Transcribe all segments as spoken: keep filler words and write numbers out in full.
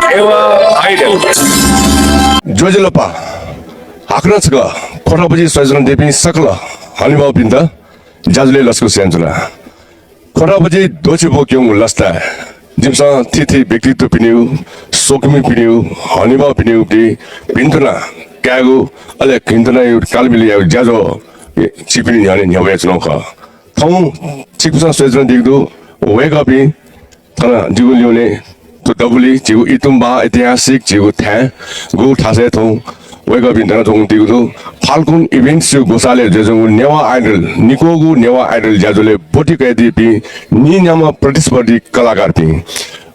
नेवाः आइडल। ज्वजलपा, हाकनं छकः ख्वःताबजि स्वयाच्वनादीपिं सकल हनेबहःपिन्त ज्याझ्वलय् लसकुस यानाच्वना। ख्वःताबजि द्वःछि ब्वक्यंगु लसताय् जिमिसं थीथी व्यक्तित्वपिनिगु, स्वकुमिपिनिगु, हनेबहःपिनिगु भिंतुना कायेगु, अले भिंतुना कालबिल यायेगु ज्याझ्वः छिकपिनि न्ह्यःने न्ह्यब्वयाच्वनागु खः। थौं छिकपिन्सं स्वयाच्वनादीगु दु, वय्कःपिं थन जिगु ल्यूने थ्व दबुलिइ झीगु इतुम्बा ऐतिहासिक झीगु थाय् गुगु थासय् थौं वय्कःपिं दनाच्वंगु दु। फाल्गुन इभेन्ट्सया ग्वसालय् जुयाच्वंगु नेवाः आइडल, निक्वःगु नेवाः आइडल ज्याझ्वलय् ब्वति कयादीपिं नीन्याम्ह प्रतिस्पर्धी कलाकारपिं,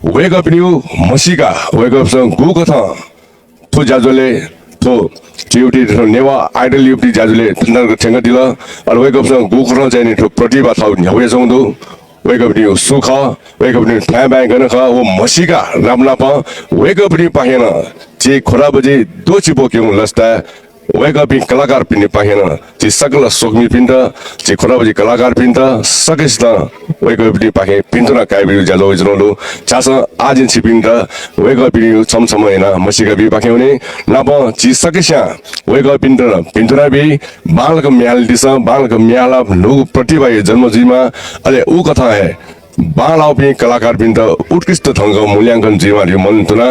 वय्कःपिनिगु म्हसीका वय्कःपिन्सं गुकथं थ्व ज्याझ्वलय् थ्व टिओटी थ्व नेवाः आइडल युवती ज्याझ्वलय् थ्यंक थ्यंकादिल। अले वय्कःपिन्सं गुकथं चाहिँ नि थ्व प्रतिभा थःगु न्ह्यब्वयाच्वंगु दु। वय्कःपिनिगु सु खः, वय्कःपिनिगु थाय् बाय् गन खः, व म्हसीका नाप नापं वय्कःपिनिपाखें नं झी ख्वःताबजि द्वःछि ब्वक्यंगु लसताय् वय्कःपिं कलाकारपिनिपाखें नं झी सकल स्वकुमिपिन्त, झी ख्वःताबजि कलाकारपिन्त सकसितं वय्कःपिनिपाखें भिंतुना कायेबिउ ज्याझ्वः वयाच्वनागु दु। झासँ आः जिं छिकपिन्त वय्कःपिनिगु छम्ह छम्ह यानाः म्हसीका बीपाखे वने। नापं झी सकसियां वय्कःपिन्त भिंतुना बी। बांलाक म्ये हालादिसँ, बांलाक म्ये हालाः न्हूगु प्रतिभाया जन्म जुइमा, अले उकथं हे बांलाःपिं कलाकारपिन्त उत्कृष्ट ढंगं मूल्यांकन जुइमा धइगु मनंतुना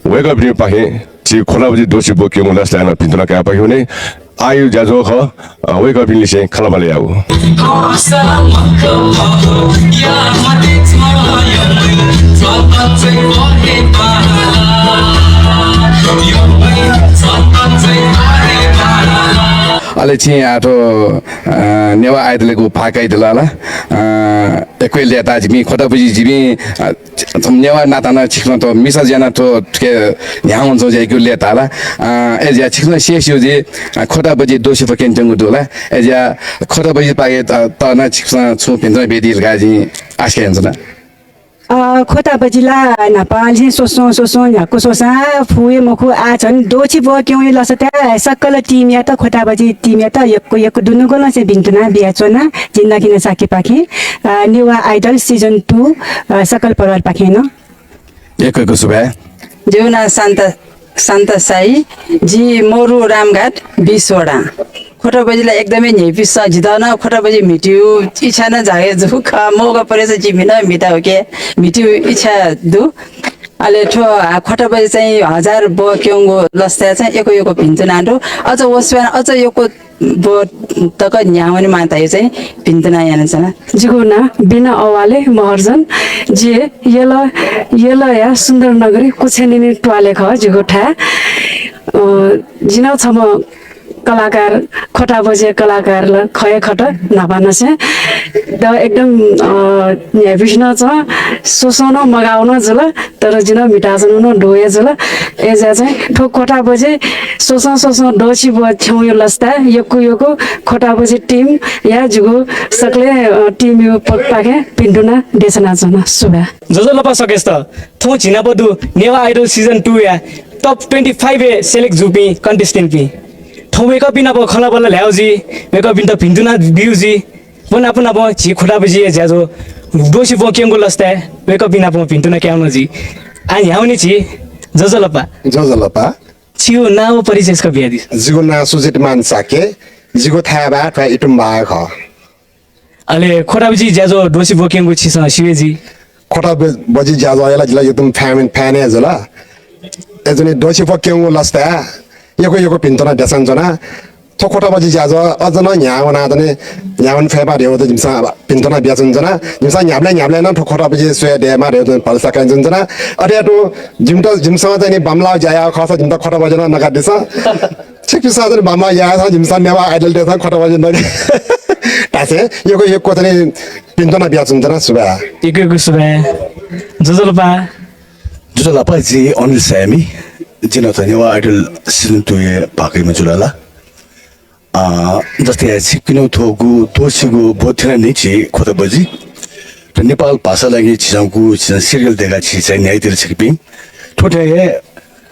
वय्कःपिनिपाखें झी ख्वःताबजि द्वःछि ब्वक्यंगु लसताय् नं भिंतुना कायेपाखे वने। आःया ज्याझ्वः खः, अ, वय्कःपिंलिसें खँल्हाबल्हा यायेगु। अले छिं आः थ्व, अ, नेवाः आइडलय् भाग कयादिल ला, अ, यक्व लय्ताः जिपिं ख्वःताबजि जिपिं, अ, थ्व नेवाः नातां नं छिकपिन्सं थ्व मिसा जुयाः नं थ्व थुके न्ह्याः वनाच्वंगु ज्या यक्व लय्ताः ला। अ, अय् जुयाः छिकपिन्सं स्यू जुइ, अ, ख्वःताबजि द्वःछि ब्वक्यंत्यंगु दु ला। अय् जुयाः ख्वःताबजिपाखें त, त नं छिकपिन्सं छुं भिंतुना बियादी धकाः जिं आशा यानाच्वना। अ, ख्वःताबजि ला न्हापांनिसें स्वस्वं स्वस्वं न्ह्याक्व स्वसां फु हे मखु, आः झन द्वःछि ब्वक्यंगु लसताय् सकल टिमयात, ख्वःताबजि टिमयात यक्व यक्व दुनुगलंनिसें भिंतुना बियाच्वना। जिं नखिना शाक्यपाखें, अ, नेवाः आइडल season two, अ, सकल परिवारपाखें नं। यक्व यक्व सुभाय्। जिगु नां शान्ता, शान्ता साई, जि मरु रामघाट बिस वडां। ख्वःताबजि ला एकदमै न्ह्यइपुसे, जितः नं ख्वःताबजि म्हितेगु इच्छा नं जागे जूगु खः, मौका परेसा जिपिं नं म्हिता उके म्हितेगु इच्छा दु। अले थ्व, आ, ख्वःताबजि चाहिँ हजार ब्वक्यंगु लसताय् चाहिँ यक्व यक्व भिंतुना दु। अझ व स्वयां अझ यक्व ब्व तक न्ह्याः वनेमाः धइगु चाहिँ भिंतुना यानाच्वना। जिगु नां बिना अवाले महर्जन। जि यल, यलया सुन्दर नगरी कुछेनिनि त्वालय् खः जिगु थाय्। अ, जि नं छम्ह कलाकार, ख्वःताबजिया कलाकार ला खः हे खः त न्हापांनिसें। द एकदम, अ, न्ह्यइपुसे नं च्वं, स्वस्वं नं मगाःगु नं जुल। तर जिं नं म्हिताच्वनागु नं दु हे जुल। अय् जुयाः चाहिँ थ्व ख्वःताबजि स्वस्वं स्वस्वं द्वःछि ब्वक्यंगु लसताय् यक्व यक्व ख्वःताबजि टिमया जिगु सकलें, अ, टिमया पक्षपाखें भिंतुना देछानाच्वना। सुभाय्। ज्वजलपा सकसित। थौं झी नाप दु नेवाः आइडल season two या top twenty five य् select जूपिं contestant पिं। थौं वय्कःपिं नाप खँल्हाबल्हा ल्हायेगु जुइ, वय्कःपिन्त भिंतुना बियेगु जुइ। व नाप नापं झी ख्वःताबजिया ज्याझ्वः द्वःछि ब्वक्यंगु लसताय् वय्कःपिं नाप भिंतुना कायेगु नं जुइ। आः न्ह्याः वने झी। ज्वजलपा। ज्वजलपा। छिगु नां व परिचय छकः बियादिसँ। जिगु नां सुजित मान शाक्य। जिगु थाय् बाय् थ्व इतुम्बा खः। अले ख्वःताबजि ज्याझ्वः द्वःछि ब्वक्यंगु छिसं स्यू हे जुइ। ख्वःताबजि ज्याझ्वःया ला जि ला एकदम fan, fan हे जुल। अय् जुयाः नि द्वःछि ब्वक्यंगु लसताय् यक्व यक्व भिंतुना देछानाच्वना। थ्व ख्वःताबजि ज्याझ्वः अझ नं न्ह्याः वनाः चाहिँ न्ह्याः वने फयेमा धयागु जिमिसं भिंतुना बियाच्वनाच्वना। जिमिसं न्ह्याबलें न्ह्याबलें नं थ्व ख्वःताबजि स्वये दयेमा धयागु भलसा कयाच्वनाच्वना। अथे तुं जिमित, जिमिसं चाहिँ नि बांमलाःगु ज्या याःगु खःसा जिमित ख्वःताबजि नं नकादिसँ। छिकपिन्सं चाहिँ बांमलाःगु ज्या याःसा जिमिसं नेवाः आइडल देछानाः ख्वःताबजि नका धासें यक्व यक्व चाहिँ नि भिंतुना बियाच्वनाच्वना। सुभाय्। यक्व यक्व सुभाय्। ज्वजलपा। ज्वजलपा, जि अनिल साय्मि। जि नं थ्व नेवाः आइडल season two य् भाग कइम्ह जुल ला। अ, जस्तै छिकपिनिगु थ्व गु द्वःछिगु ब्व थें नं नि झी ख्वःताबजि। थ्व नेपाल भाषाया लागि झीसं गु झीसं serial दय्काः झी चाहिँ न्ह्याइदिल छिकपिं। थ्व थें हे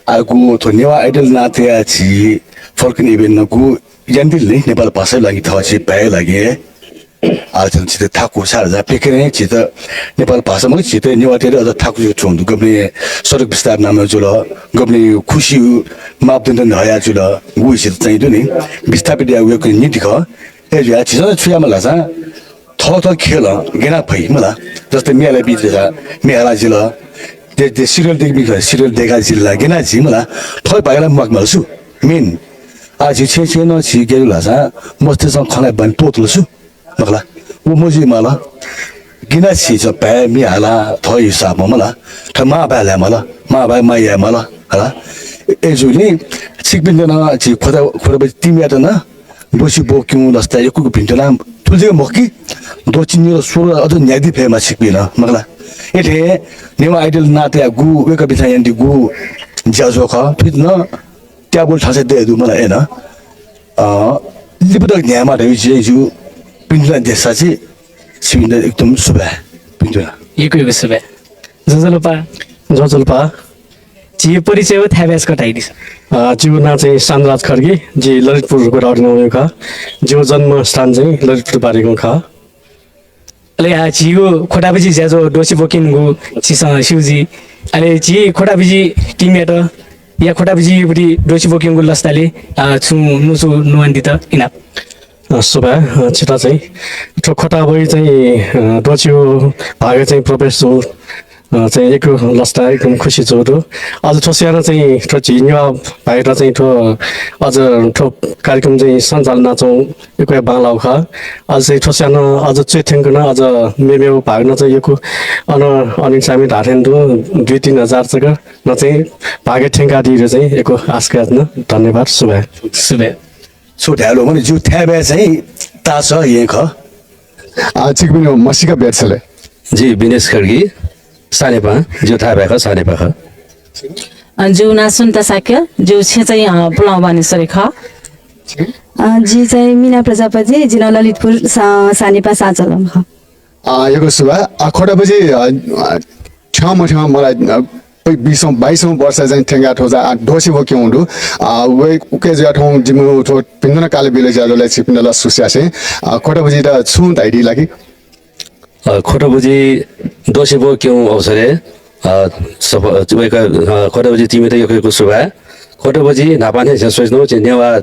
आः गु थ्व नेवाः आइडल नां तयाः झी Falcon Event नं गु यानादिल नि नेपाल भाषाया लागि थः झी भाय्‌या लागि हे। आः झन झीत थाकु सारा जा पेकेरें झीत नेपाल भाषा मखु, झीत नेवाःतय्त अझ थाकु जुयाच्वंगु दु। गबलें सडक विस्तार नामं जुल, गबलें खुसिया मापदण्ड नहया जुल, गु झीत चाहिँ दु नि, विस्थापित यायेगु निंतिं खः। अय् जुयाः झीसं छु यायेमाल धाःसा थःथः खेलं गय् याना फइ मला। जस्तै म्ये हालाबी धाःसा म्ये हाला जिल, दे, दे, सिरियल दय्काबी धाःसा सिरियल दय्का जिल ला, गय् याना जि मला। थः भागय् ला म्वाके माल सु, मेन। आः झी छेँय् छेँय् नं झी गय् जुल धाःसा मस्तय्सं खँ ल्हाये बानी त्वःतल सु। मखु ला, व मजुइमाल। गय् याना झीसं भाय् म्ये हाला थः हिसाबं मला, थः मांभाय् ल्हायेमाल, मांभाय् माया यायेमाल, हला। अय् जूगुलिं छिकपिन्त नं झी खोटा, खोटाबजि team-यात नं द्वःछि ब्वक्यंगु लसताय् यक्व यक्व भिन्तुना, थुलि जक मखु कि, द्वःछि निदँ स्वदँ अझ न्ह्याकादी फयेमा छिकपिं नं, मखु ला। अथे हे नेवाः Idol नां तयाः गु वय्कःपिन्सं यानादीगु ज्याझ्वः खः, थुइत नं त्याबुल थासय् दये दु मला अय्नं। अ, लिपा तक न्ह्यायेमा धइगु जिं जिगु भिन्तुना देछासें छिकपिन्त एकदम सुभाय् भिन्तुना। यक्व यक्व सुभाय्। ज्वजलपा। ज्वजलपा। झी परिचय व थाय् बाय् छकः धयादिसँ। अ, जिगु नां चाहिँ शान्तराज खड्गी, जि ललितपुर गोदावरीनगरया खः। जिगु जन्मस्थान चाहिँ ललितपुर बारीगौं खः। अले आ, झीगु खोटाबजि ज्याझ्वः द्वःछि ब्वक्यंगु छिसं स्यू जुइ। अले झी खोटाबजि team-यात या खोटाबजि द्वःछि ब्वक्यंगु लसताय्, आ, छुं न्वचु न्ववानादीत इनाप। अ, सुभाय्, अ, छित चाहिँ थ्व खोटाबजि चाहिँ, अ, द्वःछि भागय् चाहिँ प्रवेश जूगु, अ, चाहिँ यक्व लसताय् एकदम खुसी जूगु दु। अझ थ्व स्वयाः नं चाहिँ थ्व झी नेवाः भाय्‌त चाहिँ थ्व अझ थ्व कार्यक्रम चाहिँ सञ्चालन यानाच्वंगु यक्व बांलाःगु खः। अझ चाहिँ थ्व स्वयाः नं अझ च्वय् थ्यंक नं अझ मेमेगु भाग नं चाहिँ यक्व अन अनिल सामी धाःथें दु, दुई तीन हजार तक नं चाहिँ भागय् थ्यंकादीगु चाहिँ यक्व आशा कयाच्वना। धन्यवाद, सुभाय्। सुभाय्। छु धाये ल्वःमन, जिगु थाय् बाय् चाहिँ तास येँ खः। आ, छिकपिनि म्हसीका ब्याट छले। जि विनेश खड्गी, सानेपां, जिगु थाय् बाय् खः, सानेपां खः। अ, जिगु नां सुनिता शाक्य, जिगु छेँ चाहिँ, अ, पुलांगु बानेश्वरी खः। अ, जि चाहिँ मिना प्रजापति, जि नं ललितपुर सा-, सानेपां साँचलं खः। अ, यक्व सुभाय्। अ, खोटाबजि, अ, अ, थ्यंमथ्यं मला, अ, बिसौं, बाइसौं वर्ष चाहिँ थ्यंकाः थ्व जा, आ, द्वःछि ब्वक्यंगु दु। आ, वय्, उके जुयाः थौं जिमिगु थ्व भिन्तुना कालबिल ज्याझ्वलय् छिकपिन्त ला सुस्यासें, आ, खोटाबजित छुं धयादी ला कि? अ, खोटाबजि द्वःछि ब्वक्यंगु अवसरय्, अ, सफ-, वय्कः, अ, खोटाबजि team-यात यक्व यक्व सुभाय्। खोटाबजि न्हापांनिसें स्वयाच्वनागु झी नेवाः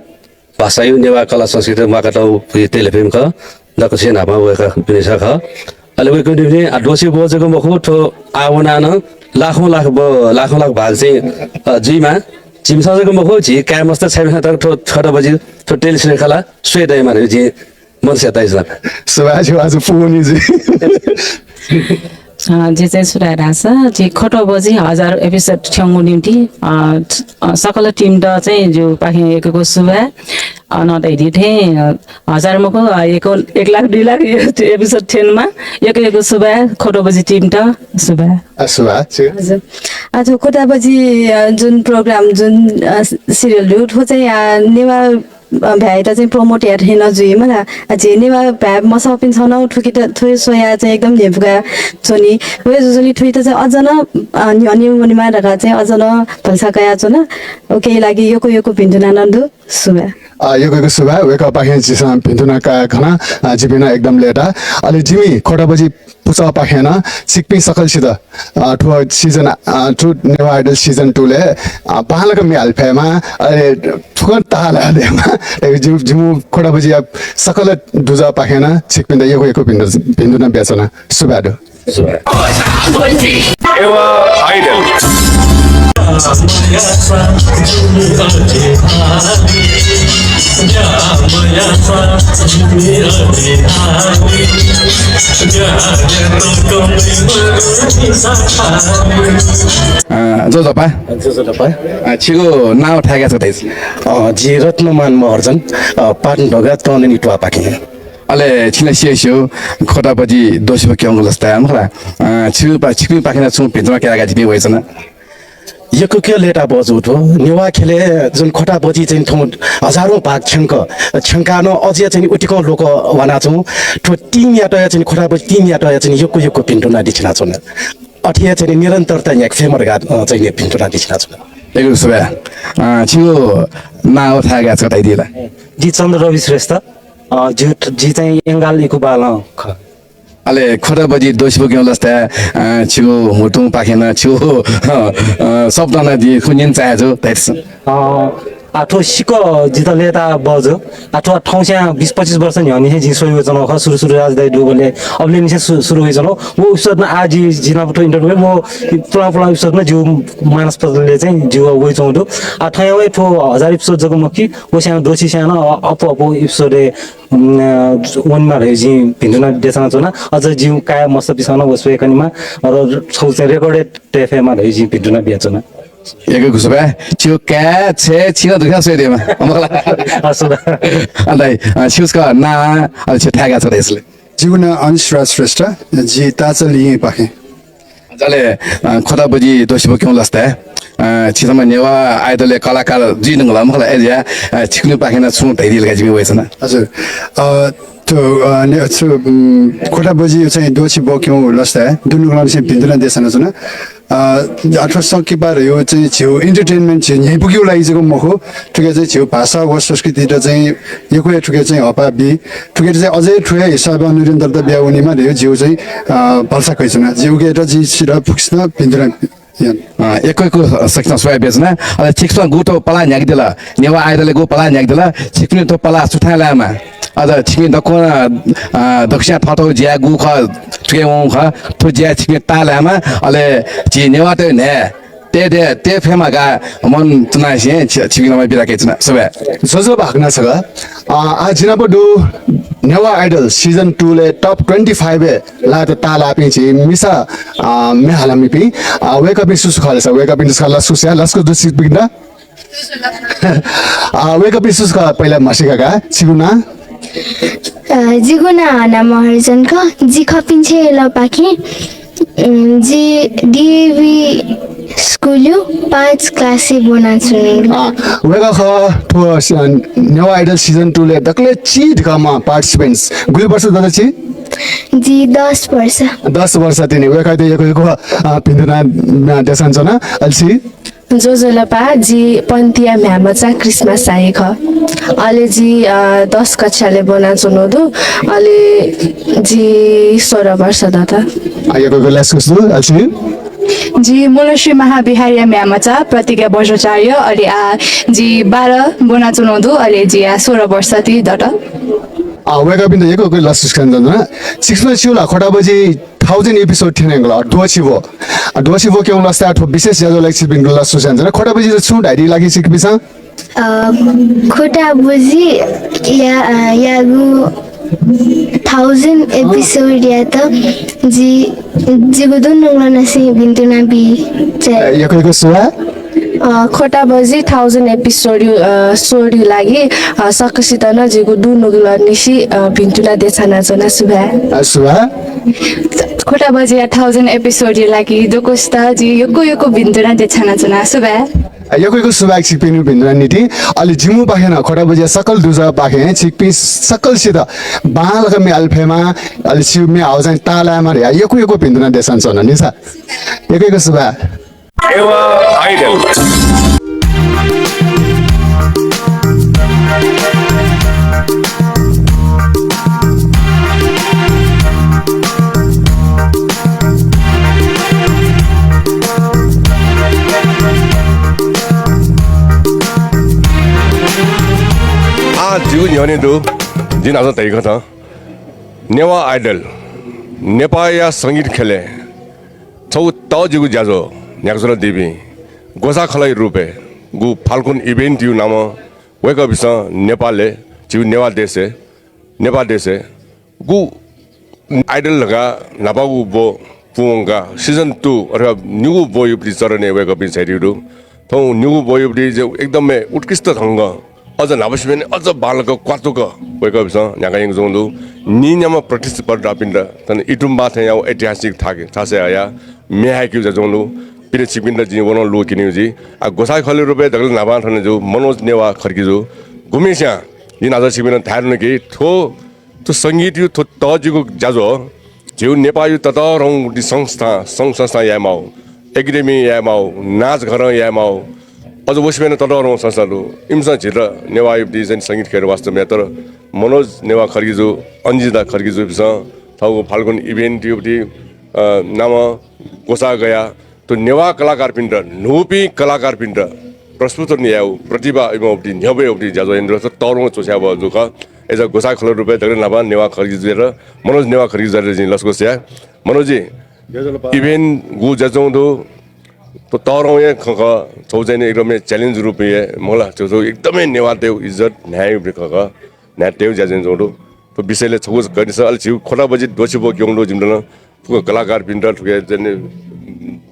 भाषाया, नेवाः कला संस्कृति म्वाकातःगु तेलफिल्म खः। दक्वसिबें न्हापां वय्कःपिनिगु खः। अले वय्कःपिनि निंतिं आ द्वःछि ब्वः जक मखु, थ्व आः वनाः नं लाखौं लाख ब्वः, लाखौं लाख भाग चाहिँ, अ, जुइमा। जिमिसं जक मखु, झी काय् मस्त छाय्‌पिन्सं तक थ्व खोटाबजि, थ्व टेलिश्रेणी खला स्वये दयेमा धइगु जिं मनसें ताइच्वना। सुभाय्, आज पूवनी जुइ। अ, जि चाहिँ छु धाये धाःसा, जि खोटाबजि हजार episode थ्यंगु निंतिं, अ, अ, सकल team-त चाहिँ जिगुपाखें यक्व यक्व सुभाय्। अ, नं धयादी थें, अ, हजार मखु, अ, एक, एक लाख, दुई लाख episode थ्यनेमा। यक्व यक्व सुभाय्, खोटाबजि team-त सुभाय्। अ, सुभाय्, छि। हजुर। अ, थ्व खोटाबजि, अ, जुन program, जुन, अ, serial दु, थ्व चाहिँ, अ, नेवाः अ, भाय्‌यात चाहिँ promote याये थें नं जुइ मला। अ, झी नेवाः भाय् मसःपिन्सं नं थुकित, थ्व स्वयाः चाहिँ एकदम न्ह्यइपुका च्वनी। वय् जुजुलिं थुइत चाहिँ अझ नं, अ, न्ह्यःने वनेमा धकाः चाहिँ अझ नं भलसा कयाच्वना। उकिया लागि यक्व यक्व भिन्तुना नं दु। सुभाय्। अ, यक्व यक्व सुभाय्। वय्कःपाखें झीसं भिन्तुना कयाः खना, अ, जिपिं नं एकदम लय्ताः। अले जिमि खोटाबजि पुचःपाखें नं छिकपिं सकलसित, अ, थ्व season, अ, थ्व नेवाः Idol season two-लय्, अ, बांलाक म्ये हाले फयेमा, अले फुक्कं ताःलाः दयेमा। अले जि-, जिमि खोटाबजिया सकल दुजःपाखें नं छिकपिन्त यक्व यक्व भिन्तु-, भिन्तुना बियाच्वना। सुभाय् दु। सुभाय्। नेवाः Idol। अ, ज्वजलपा। ज्वजलपा। अ, छिगु नां थाय् गाय् छकः धयादिसँ। अ, जि रत्नमान महर्जन, अ, पाटन ढोका तननि त्वाःपाखें। अले छिं ला स्यू स्यू, खोटाबजि द्वःछि ब्वक्यंगु लसताय् मखु ला। अ, छिगु पा-, छिकपिनिपाखें नं छुं भिन्तुना कयाः जिपिं वयाच्वना। यक्व यक्व लय्ताः बजू थ्व। नेवाः ख्यलय् जुन खोटाबजि चाहिँ थौं हजारौं भाग थ्यंक, थ्यंकाः नं अझ या चाहिँ उतिकं लोकं वानाच्वं। थ्व team-यात या चाहिँ खोटाबजि team-यात या चाहिँ यक्व यक्व भिन्तुना बियाच्वना। अथे या चाहिँ निरन्तरता न्ह्याके फयेमा धकाः, अ, चाहिँ भिन्तुना बियाच्वना। यक्व सुभाय्। अ, छिगु नां व थाय् गाय् छकः धयादिसँ ला। जि चन्द्र रवि श्रेष्ठ। अ, जि, जि चाहिँ यंगाल इकुबालं खः। अले खोटा बजि द्वःछि ब्व क्यं लसताय्, अ, छिगु म्हुतुंपाखें नं छिगु, अ, अ, सःतानं जिं खँ न्यने चाहे छु, धाइदिसँ। अ, आः थ्व सिक्क जितः लय्ताः बजु। आः थ्व थौंस्यां बिस पच्चिस वर्ष न्ह्यःनिसें जिं स्वयाच्वनागु खः, सुरु सुरु राजु दाइ दुबलय् अबलय्निसें सु-, सुरु यानाच्वनागु। व episode नं आः जि, जि नाप थ्व interview याः, व पुलां पुलां episode नं जिगु मानस पटलय् चाहिँ जिगु वयाच्वंगु दु। आः थौंया वये थ्व हजार episode जक मखु कि, व स्यां द्वःछि स्यां नं अ-, अप्वः अप्वः episode-य्, उम्, अ, वनेमा धयागु जिं भिन्तुना देछानाच्वना। अझ जिगु काय् मस्तपिसं नं व स्वये खनेमा, अले थ्व चाहिँ recorded tape यायेमा धयागु जिं भिन्तुना बियाच्वना। यक्व यक्व सुभाय्। छिगु काय्, छय्, छिं नं दुथ्यां स्वये दयेमा। मखु ला? हस् ला। अले दाइ, अ, छिगु छकः नां, अले छिगु थाय् गाः छकः धाइ ले। जिगु नां अंशराज श्रेष्ठ, जि ताचलिंपाखें। अले, अ, खोटा बजि द्वःछि ब्व क्यं लसताय्, अ, छिसं नेवाः Idol-य् कलाकार जुइ धुंकल, मखु ला, अय्जुयाः, अ, छिकपिनिपाखें नं छुं धयादी ला का जिमि वय्कःपिन्सं। हजुर। अ, थ्व, अ, ने-, छु, उम्, खोटा बजि चाहिँ द्वःछि ब्व क्यं लसताय् दुनुगलंनिसें भिन्तुना देछानाच्वना। अ, आः थ्व संकिपा धयागु चाहिँ झीगु entertainment झीगु न्ह्यइपुकेगु लागि जक मखु, थुकी चाहिँ झीगु भाषा व संस्कृतित चाहिँ यक्व हे थुकी चाहिँ हःपाः बी, थुकी चाहिँ अझै थ्व हे हिसाबं निरन्तरता बिया वनेमा धयागु झीगु चाहिँ, अ, भलसा कयाच्वना। जिगु उकियात जिं छित फुक्कसितं भिन्तुना याना। अ, यक्व यक्व सकसितं सुभाय् बियाच्वना। अले छिकपिन्सं गुगु थ्व पलाः न्ह्याकादिल, नेवाः Idol-य् गुगु पलाः न्ह्याकादिल, छिकपिनि थ्व पलाः सुथाय् लायेमा? अझ छिकपिं दक्वं, अ, दक्वस्यां थःथःगु ज्याय् गु खः, थुके वंगु खः, थ्व ज्याय् छिकपिं ताःलायेमा, अले झी नेवाःतय् न्हाय् तये, तये, तये फयेमा धकाः मन च्वनासें छि-, छिकपिं नाप बिदा कयाच्वना। सुभाय्। ज्वजलपा हाकनं छकः। अ, आः जि नाप दु नेवाः Idol season two-लय् top twenty five-य् लायेत ताःलाःपिं झी मिसा, अ, म्ये हालामिपिं, अ, वय्कःपिं सु सु खः ले सा, वय्कःपिन्त छकः लसकुस याये, लसकुस दु छिकपिन्त। अ, वय्कःपिं सु सु खः, पहिला म्हसीका का, छिगु नां? अ, जिगु नां हना महर्जन खः। जि खः पिन्छेंलपाखें। उम्, जि DAV school-य् पाँच class-य् ब्वनाच्वनागु। अ, वय्कः खः थ्व, अ, नेवाः Idol season two-लय् दकलय् चिधिकःम्ह participants। गुलि वर्ष दत छि? जि दस वर्ष। दस वर्ष तिनि। वय्कःयात यक्व यक्व, अ, भिन्तुना, अ, देछानाच्वना। अले छि? ज्वजलपा, जि पन्तिया म्ह्याय्मचा क्रिसमस शाही खः। अले जि, अ, दस कक्षालय् ब्वनाच्वनागु दु। अले जि सोह्र वर्ष दत। अ, यक्व यक्व लसकुस दु। अले छि? जि मूलश्री महाविहारया म्ह्याय्मचा प्रतिज्ञा बज्राचार्य। अले आः जि बाह्र ब्वनाच्वनागु दु। अले जि आः सोह्र वर्ष ति दत। अ, वय्कःपिन्त यक्व यक्व लसकुस कयाच्वना। छिकपिन्सं स्यू ला, खोटा बजि thousand episode थ्यनेगु ला, द्वःछि ब्व। अ, द्वःछि ब्व क्यं लसताय् थ्व विशेष ज्याझ्वः लागि छिकपिन्त लसकुस यानाच्वना। खोटा बजि छु धयादी ला का छिकपिन्सं? अ, खोटा बजि या, अ, यागु thousand episode-यात जि, जिगु दुनुगलंनिसें भिन्तुना बी। अ, यक्व यक्व सुभाय्। अ, खोटा बजि thousand episode-या, अ, स्वयागु लागि, अ, सकसितं नं जिगु दुनुगलंनिसें, अ, भिन्तुना देछानाच्वना। सुभाय्। अ, सुभाय्। खोटा बजिया thousand episode-या लागि दक्वसितं जिं यक्व यक्व भिन्तुना देछानाच्वना। सुभाय्। अ, यक्व यक्व सुभाय् छिकपिनिगु भिन्तुना निंतिं। अले जिमिपाखें नं, खोटा बजिया सकल दुजःपाखें छिकपिं सकलसित बांलाक म्ये हाले फयेमा, अले छिगु म्ये हाःगु चाहिँ ताःलायेमा धयाः यक्व यक्व भिन्तुना देछानाच्वना नि सा। यक्व यक्व सुभाय्। नेवाः Idol। आः जिगु न्ह्यःने दु, जिं न्हाचः धयाकथं नेवाः Idol, नेपाःया संगीत ख्यलय् छगू तःजिगु ज्याझ्वः न्ह्याकाच्वनादीपिं ग्वसाःखलःया रूपय् गु फाल्गुन event-या नामं वय्कःपिन्सं नेपालय्, झीगु नेवाः देशय्, नेपाः देशय् गु Idol धकाः न्हापांगु ब्व पूवंकाः season two अथवा निगू ब्वयागु चरणय् वय्कःपिं झायादीगु दु। थौं निगू ब्वयागु चाहिँ एकदमै उत्कृष्ट ढंगं अझ न्हापा सिबें अझ बांलाक क्वातुक वय्कःपिन्सं न्ह्याकाः यंकाच्वंगु दु। नीन्याम्ह प्रतिष्ठित पर्यटकपिन्त थन इतुम्बा थेंयागु ऐतिहासिक थाक, थासय् हयाः म्ये हाय्केगु जुयाच्वंगु दु। पिने छिकपिन्त जिं व नं लुमंकानिगु जुइ। आः ग्वसाःखलःया रूपय् दकलय् न्हापां थन जूगु मनोज नेवाः खड्गीजु। गुम्हेस्यां जिं न्हाचः छिकपिन्त धाये धुन कि थ्व, थ्व संगीतया थ्व तःजिगु ज्याझ्वः झीगु नेपाःया ततःधंगु संस्था, संघ संस्थां यायेमाःगु, academy यायेमाःगु, नाचघरं यायेमाःगु, अझ व सिबें नं ततःधंगु संस्था दु। इमिसं झीत नेवाःया चाहिँ संगीत ख्यलय् वास्ता मयाः, तर मनोज नेवाः खड्गीजु, अन्जिता खड्गीजुपिन्सं थःगु फाल्गुन इभेन्ट युपति नाम ग्वसाः गया। थ्व नेवाः कलाकारपिन्त, न्हूपिं कलाकारपिन्त प्रस्तुत यायेगु, प्रतिभा इमोपति न्ह्यब्वयेगुपति ज्याझ्वः यानादिल। थ्व तःधंगु च्वछाय् बहःजु खः। अय्‌सा ग्वसाः खलःया रूपय् दकलय् न्हापां नेवाः खड्गीजुयात, मनोज नेवाः खड्गीजुयात जिं लसकुस याये। मनोजी, इभेन्ट गु ज्याझ्वः दु, थ्व तःधंगु हे खँ खः, छगू चाहिँ नि एकदमै च्यालेन्ज रूपय् हे मखु ला, छगू एकदमै नेवाःतय् इज्जत न्ह्यायेगु खँ खः, न्ह्यायेतय्गु ज्याझ्वः दु। थ्व विषयलय् छगू कनेस, अले झीगु ख्वटा बजि द्वःछि ब्वःगु क्यंगु दु जिमित नं। फुक्क कलाकारपिन्त थुके चाहिँ नि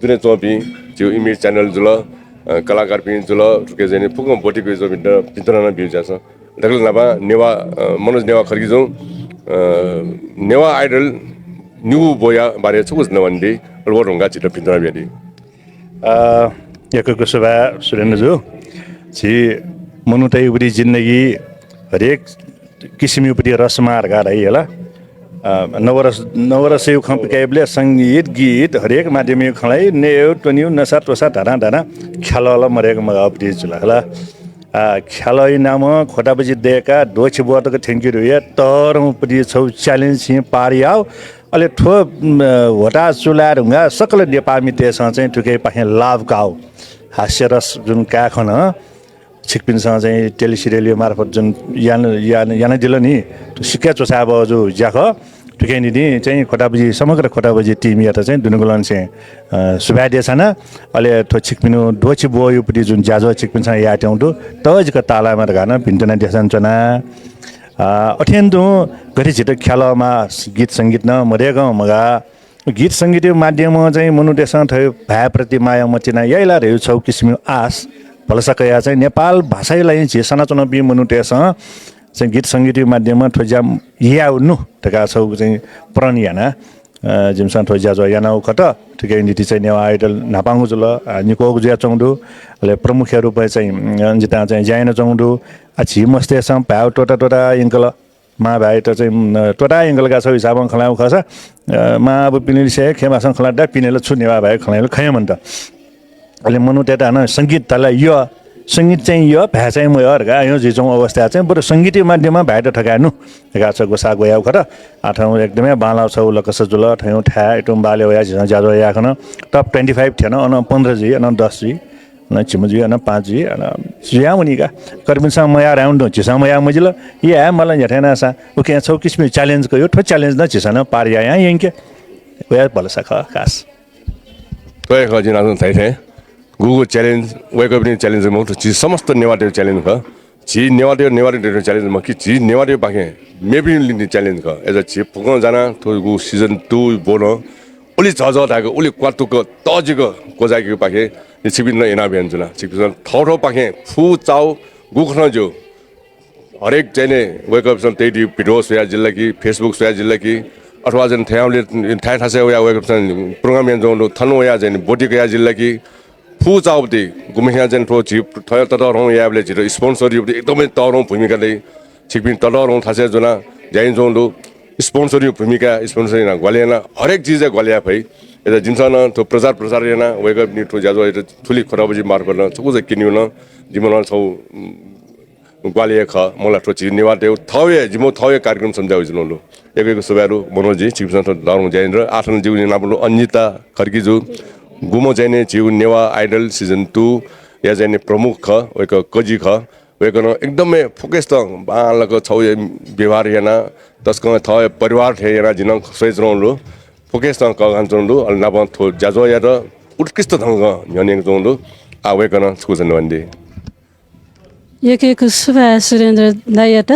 दुने च्वंपिं झीगु इमेज च्यानल जुल, अ, कलाकारपिं जुल, थुके चाहिँ नि फुक्क ब्वति कयाच्वंपिन्त भिंतुना नं बिउ ज्याझ्वः। दकलय् न्हापां नेवाः, अ, मनोज नेवाः खड्गीजुं, अ, नेवाः आइडल निगू ब्वया बारे छगू न्ववानादी, अले व धुंकाः झीत भिंतुना बियादी। अ, यक्व यक्व सुभाय् सुरेन्द्रजु। झी मनूतय्गु जिन्दगी हरेक किसिमयु पति रसमार का धाइ हला। अ, नवरस, नवरसयु खँ पिकाइबलय् संगीत, गीत, हरेक माध्यमयु खँ ल्हाइ, नयेयु, त्वनेयु, नसा त्वसा धाधां धाधां ख्यालः ला मदय्क मगाःगु पति जुल हला। आ, ख्यालःया नामं ख्वटा बजि दय्काः द्वःछि ब्वः तक थ्यंके धुइया तःधंगु पति छगू च्यालेन्ज छिं पार याः। अले थ्व, म, ह्वता चूलाये धुंकाः सकल नेपाःमितय्सं चाहिँ थुकिपाखें लाभ काः। हास्यरस जुन काये खन, छिकपिन्सं चाहिँ टेलिसिरियलया मार्फत जुन यान-, यान-, यानादिल नि, थ्व सिक्क च्वछाय् बहःजु ज्याखः। थुकिया निंतिं चाहिँ ख्वटा बजि, समग्र ख्वटा बजि टिमयात चाहिँ दुनुगलंनिसें, अ, सुभाय् देछाना। अले थ्व छिकपिनिगु द्वःछि ब्वःयु पति जुन ज्याझ्वः छिकपिन्सं यायेत्यंगु दु, तःजिक ताःलायेमा धकाः नं भिंतुना देछानाच्वना। अ, अथें तुं गथे झीत ख्यालःमाः, गीत संगीत नं मदय्कं मगाः। गीत संगीतया माध्यमं चाहिँ मनूतय्सं थःगु भाय्‌प्रति माया मतिना याइ ला धयागु छगू किसिमया आश। भलसा कयाः चाहिँ नेपाल भाषाया लागि झी सनाच्वनापिं मनूतय्सं चाहिँ गीत संगीतया माध्यमं थ्व ज्या यायेगु नु धकाः छगू चाहिँ प्रण यानाः, अ, जिमिसं थ्व ज्याझ्वः यानागु खः। थुकिया निंतिं चाहिँ नेवाः आइडल न्हापांगु जुल, अ, निक्वःगु जुयाच्वंगु दु। अले प्रमुखया रूपय् चाहिँ, अ, जितां चाहिँ ज्या यानाच्वंगु दु। आ, झी मस्तय्सं भाय् त्वःता त्वःता यंकल। मां भाय्‌त चाहिँ, अ, त्वःता यंकल का छगू हिसाबं खँ ल्हायेगु खःसा, अ, मां आबुपिनिलिसे हे खेमासं खँ ल्हात, पिने ला छु नेवाः भाय् खँ ल्हाइगु खँ हे मन्त। अले मनूतय्त हानं संगीत धाल यः, संगीत चाहिँ यः, भाय् चाहिँ मयः धकाः अय् जुइच्वंगु अवस्थाय् चाहिँ बरु संगीतया माध्यमं भाय्‌त थकाये नु धकाः छगू ग्वसाः ग्वयागु खः। आः थौं एकदमै बांलाःगु छगू लकस जुल। थौं थाय् इतुंबालय् वयाः झीसं ज्याझ्वः याये खन। Top twenty five थ्यन, अन पन्ध्र जुइ, अन दस जुइ। अन झिम्ह जुइ, अन पाँच जुइ, अन जुयां वनी का। कर्पिन्सं मयाः धायेवं तुं, झीसं मयाः मजिल। याये माल न्ह्याथाय् नाःसां। उकिं छगू किसिमया च्यालेन्ज कयाः, थ्व च्यालेन्ज नं झीसं नं पार यायां यंके। वया भलसा खः, खास। थ्व हे खः जिं नापं धाइ थें। गुगु च्यालेन्ज, वय्‌कःपिनि च्यालेन्ज मखु, झी समस्त नेवाःतय् च्यालेन्ज खः। झी नेवाःतय्, नेवाःतय् च्यालेन्ज मखु कि, झी नेवाःतय् पाखें मेपिनि निंतिं च्यालेन्ज खः। अय्‌सा झी फुक्कं जानाः थ्व गु season two ब्वनं उलि झःझः धायेक, उलि क्वातुक तःजिक क्वचाय्‌केगु पाखें छिकपिन्त नं इनाप यानाच्वना। छिकपिन्सं थःथःपाखें फुचाःगु गुकथं ज्यू, हरेक चाहिँ नि वय्‌कःपिन्सं तयादीगु video स्वयाः जिल ला कि, Facebook स्वयाः जिल ला कि, अथवा चाहिँ थ्याउँले थाय् थासय् वयाः वय्‌कःपिन्सं program यानाच्वंगु दु, थन वयाः चाहिँ नि ब्वति कयाः जिल ला कि, फुचाःगु पति गुम्हेस्यां चाहिँ थ्व झी थ्व ततःधंगु यायेबलय् झीत sponsor यायेगु पति एकदमै तःधंगु भूमिका दइ। छिकपिं ततःधंगु थासय् ज्वनाः ज्या यानाच्वंगु दु। Sponsor यागु भूमिका, sponsor यानाः ग्वाहालि यानाः हरेक चिजय् ग्वाहालि याये फइ। अय्‌सा जिमिसं नं थ्व प्रचार प्रसार यानाः वय्‌कःपिनि थ्व ज्याझ्वःयात थुलि ख्वटा बजि मार्फत नं छकूचा क्यनेगु नं जिमिगु नं छगू, उम्, ग्वाहालि हे खः। मला थ्व झी नेवाःतय् थःगु हे, जिमिगु थःगु हे कार्यक्रम संचार जुयाच्वंगु दु। यक्व यक्व सुभाय् दु मनोजजी, छिकपिन्सं थ्व तःधंगु ज्या यानादिल। आः थन जिगु नापं दु अन्जिता खड्गीजु, गुम्ह चाहिँ नि झीगु नेवाः आइडल season two या चाहिँ नि प्रमुख खः, वय्‌कः कजि खः। वय्‌कलं एकदमै फोकसतं बांलाक छगू हे व्यवहार यानाः तसकं थःगु हे परिवार थें यानाः जिं नं स्वयाच्वनागु दु। फोकसतं कःघानाच्वनागु दु। अले नापं थ्व ज्याझ्वःयात उत्कृष्ट ढंगं न्ह्यःने यंकाच्वनागु दु। आः वय्‌कलं छकूचा न्ववानादी। यक्व यक्व सुभाय् सुरेन्द्र दाइयात।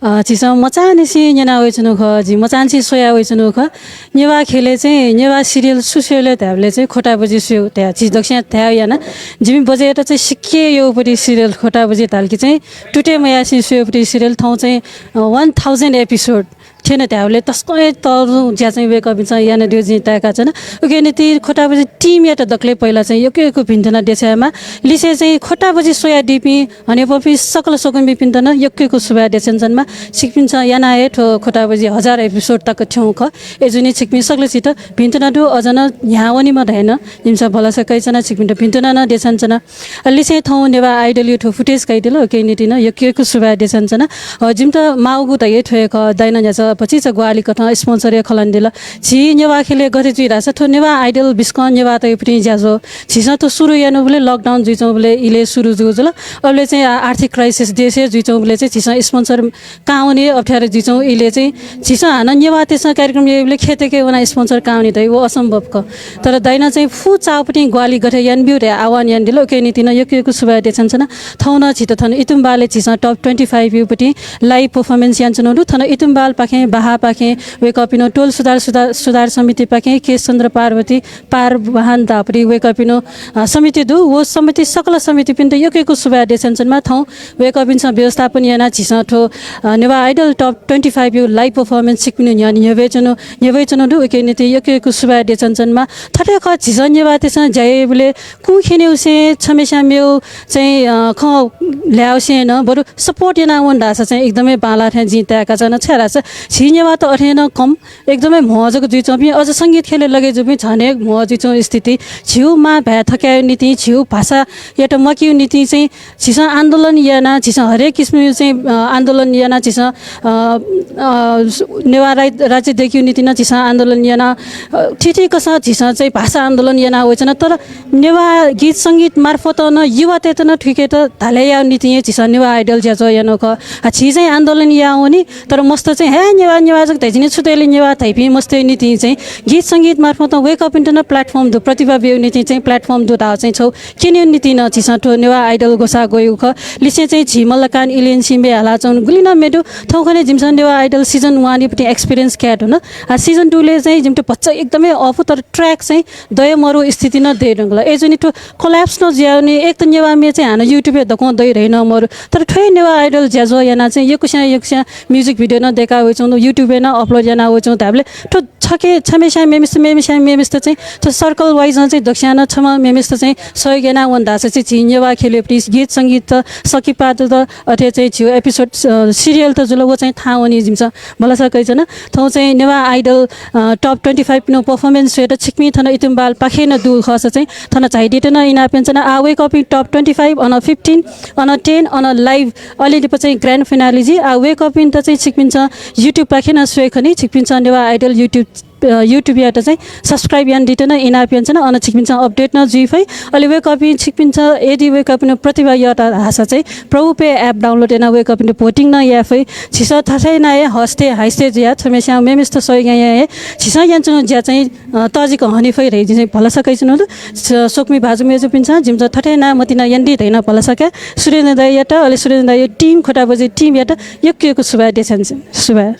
अ, झीसं मचांनिसें न्यना वयाच्वनागु खः, झी मचांनिसें स्वया वयाच्वनागु खः। नेवाः ख्यलय् चाहिँ नेवाः serial छु स्वये ले धायेबलय् चाहिँ ख्वटा बजि स्वयेगु धया, झी दक्वस्यां धायेगु याना। जिमि बजय्‌यात चाहिँ सिक्क यःगु पति serial ख्वटा बजि धाल कि चाहिँ तुते मयासें स्वयेगु पति serial थौं चाहिँ, अ, one thousand episode थ्यन धायेबलय् तसकं हे तःधंगु ज्या चाहिँ वय्कःपिन्सं यानादीगु जिं ताय्काच्वना। उकिया निंतिं खोटाबजी team-यात दकलय् पहिला चाहिँ यक्व यक्व भिंतुना देछायेमाः। लिसें चाहिँ खोटाबजी स्वयादीपिं हनेबहःपिं सकल स्वकुमिपिन्त नं यक्व यक्व सुभाय् देछानाच्वनेमाः। छिकपिन्सं यानाः हे थ्व खोटाबजी हजार episode तक थ्यंगु खः। अय्जूगुलिं छिकपिं सकलेसित भिंतुना दु, अझ नं न्ह्याः वनेमाः धयाः नं जिमिसं भलसा कयाच्वना, छिकपिन्त भिंतुना नं देछानाच्वना। अले लिसें थौं नेवाः Idol-या थ्व footage कयादिल, उकिया निंतिं नं यक्व यक्व सुभाय् देछानाच्वना। अ, जिमित माःगु धइगु थ्व हे खः, दाइनं न्ह्याचा भतिचा ग्वाहालि कथं sponsor-या खँ ल्हानादिल। झी नेवाः ख्यलय् गथे जुइ धाःसा थ्व नेवाः Idol बिस्कं नेवाःतय्गुपतिं ज्याझ्वः। झीसं थ्व सुरु यानागुबलय् lockdown जुइच्वंगुबलय् इलय् सुरु जूगु जुल। अबलय् चाहिँ आ-, आर्थिक crisis देशय् जुइच्वंगुबलय् चाहिँ झीसं sponsor काः वने अप्ठ्यारो जुइच्वंगु इलय् चाहिँ झीसं हानं नेवाःतय्सं कार्यक्रम याइबलय् खेतय्के वनाः sponsor काः वने धइ, व असम्भव खः। तर दाइनं चाहिँ फुचाःगुपतिं ग्वाहालि गथे यानाब्यु धयाः आह्वान यानादिल, उकिया निंतिं नं यक्व यक्व सुभाय् देछानाच्वना। थौं नं झीत थन इतुम्बालय् झीसं top twenty five-यागुपतिं live performance यानाच्वनागु दु। थन इतुम्बालपाखें, बाहापाखें वय्कःपिनिगु टोल सुधार, सुधार, सुधार समितिपाखें केशचन्द्र पार्वती पारवाहन धाःपति वय्कःपिनिगु, अ, समिति दु। व समिति, सकल समितिपिन्त यक्व यक्व सुभाय् देछानाच्वनेमाः। थौं वय्कःपिन्सं व्यवस्थापन यानाः झीसं थ्व, अ, नेवाः Idol top twenty five-या live performance छिकपिनि न्ह्यःने न्ह्यब्वयाच्वना, न्ह्यब्वयाच्वनागु दु। उकिया निंतिं यक्व यक्व सुभाय् देछानाच्वनेमाः। थथे खः, झीसं नेवाःतय्सं ज्या याइबलय् कुं ख्यनेगुसें, छम्हेस्यां मेगु चाहिँ, अ, खँ ल्हायेगुसें नं बरु support यानाः वन धाःसा चाहिँ एकदमै बांलाः थें जिं ताय्काच्वना। छाय्धाःसा झी नेवाःत अथे नं कम, एकदमै म्हो जक जुइच्वंपिं, अझ संगीत ख्यलय् लगे जूपिं झन हे म्हो जुइच्वंगु स्थिति। झीगु मां भाय् थकायेगु निंतिं, झीगु भाषायात मखयेगु निंतिं चाहिँ झीसं आन्दोलन यानाः, झीसं हरेक किसिमया चाहिँ, अ, आन्दोलन यानाः, झीसं, अ, अ, नेवाः राइ-, राज्य दयेकेगु निंतिं नं झीसं आन्दोलन यानाः, अ, थीथी कथं झीसं चाहिँ भाषा आन्दोलन यानाः वयाच्वना। तर नेवाः गीत संगीत मार्फत नं युवातय्त नं थुइकेत धाले यायेगु निंतिं हे झीसं नेवाः Idol ज्याझ्वः यानागु खः। आ, झी चाहिँ आन्दोलन याः वनी, तर मस्त चाहिँ हे नेवाः, नेवाः जक धयाच्वनी, छु दय् ले नेवाः धाइपिं मस्तय् निंतिं चाहिँ गीत संगीत मार्फत वय्कःपिन्त नं platform दु, प्रतिभा बीगु निंतिं चाहिँ platform दु धाःगु चाहिँ छगू क्यनेगु निंतिं नं झीसं थ्व नेवाः Idol ग्वसाः ग्वयागु खः। लिसें चाहिँ झी मल्लकान इलियन्सं म्ये हालाच्वंगु गुलि नं म्ये दु। थौंकन्हय् जिमिसं नेवाः Idol season one-या पतिं experience काये धुन। आ, season two-लय् चाहिँ जिमित भचा एकदमै अःपु, तर track चाहिँ दये मरु स्थिति नं दये धुंकल। अय्जूगुलिं थ्व collapse नं जुयावनी। एक त नेवाः म्ये चाहिँ हानं YouTube-य् दक्वं दइ धइ नं मरु, तर थ्व हे नेवाः Idol ज्याझ्वः यानाः चाहिँ यक्वस्यां यक्वस्यां music video नं दयेका वयाच्वंगु दु, YouTube-य् नं upload याना वयाच्वंगु धाःबलय् थ्व छखे छम्हेस्यां मेम्हेसित, मेम्हेस्यां मेम्हेसित चाहिँ थ्व circle wise नं चाहिँ दक्वस्यां नं छम्ह मेम्हेसित चाहिँ सहयोग याना वन धाःसा चाहिँ झी नेवाः ख्यलय् पति गीत संगीत, सकिपात, अथे चाहिँ झीगु episode, अ, serial त जुल, व चाहिँ थाहां वनी जिमिसं भलसा कयाच्वना। थौं चाहिँ नेवाः Idol, अ, top twenty five-पिनिगु performance स्वयेत छिकपिं थन इतुम्बालपाखे नं दुगु खःसा चाहिँ थन झायादीत नं इनाप यानाच्वना। आः वय्कःपिं top twenty five, अन fifteen, अन ten, अन live, अले लिपा चाहिँ grand finale जुइ। आः वय्कःपिन्त चाहिँ छिकपिन्सं YouTube-पाखे नं स्वये खनी। छिकपिन्सं नेवाः Idol YouTube, अ, YouTube-यात चाहिँ subscribe यानादीत नं इनाप यानाच्वना। अन छिकपिन्सं update नं जुइ फइ। अले वय्कःपिं छिकपिन्सं यदि वय्कःपिनिगु प्रतिभा यःता धाःसा चाहिँ प्रभु पे app download यानाः वय्कःपिन्त voting नं याये फइ। झीसं थथे यानाः हे हँसते हाँसते जुयाः छम्हेस्यां मेम्हेसित सहयोग यानाः हे झीसं यानाच्वनागु ज्या चाहिँ, अ, तःजिक हने फइ धइगु चाहिँ भलसा कयाच्वनागु दु। स-, स्वकुमि भाजु मय्जुपिन्सं जिमिसं थथे यानाः मतिना यानादी धइगु नं भलसा काये। सुरेन्द्र दाइयात, अले सुरेन्द्र दाइया team, खोटाबजी team-यात यक्व यक्व सुभाय् देछानाच्वना। सुभाय्।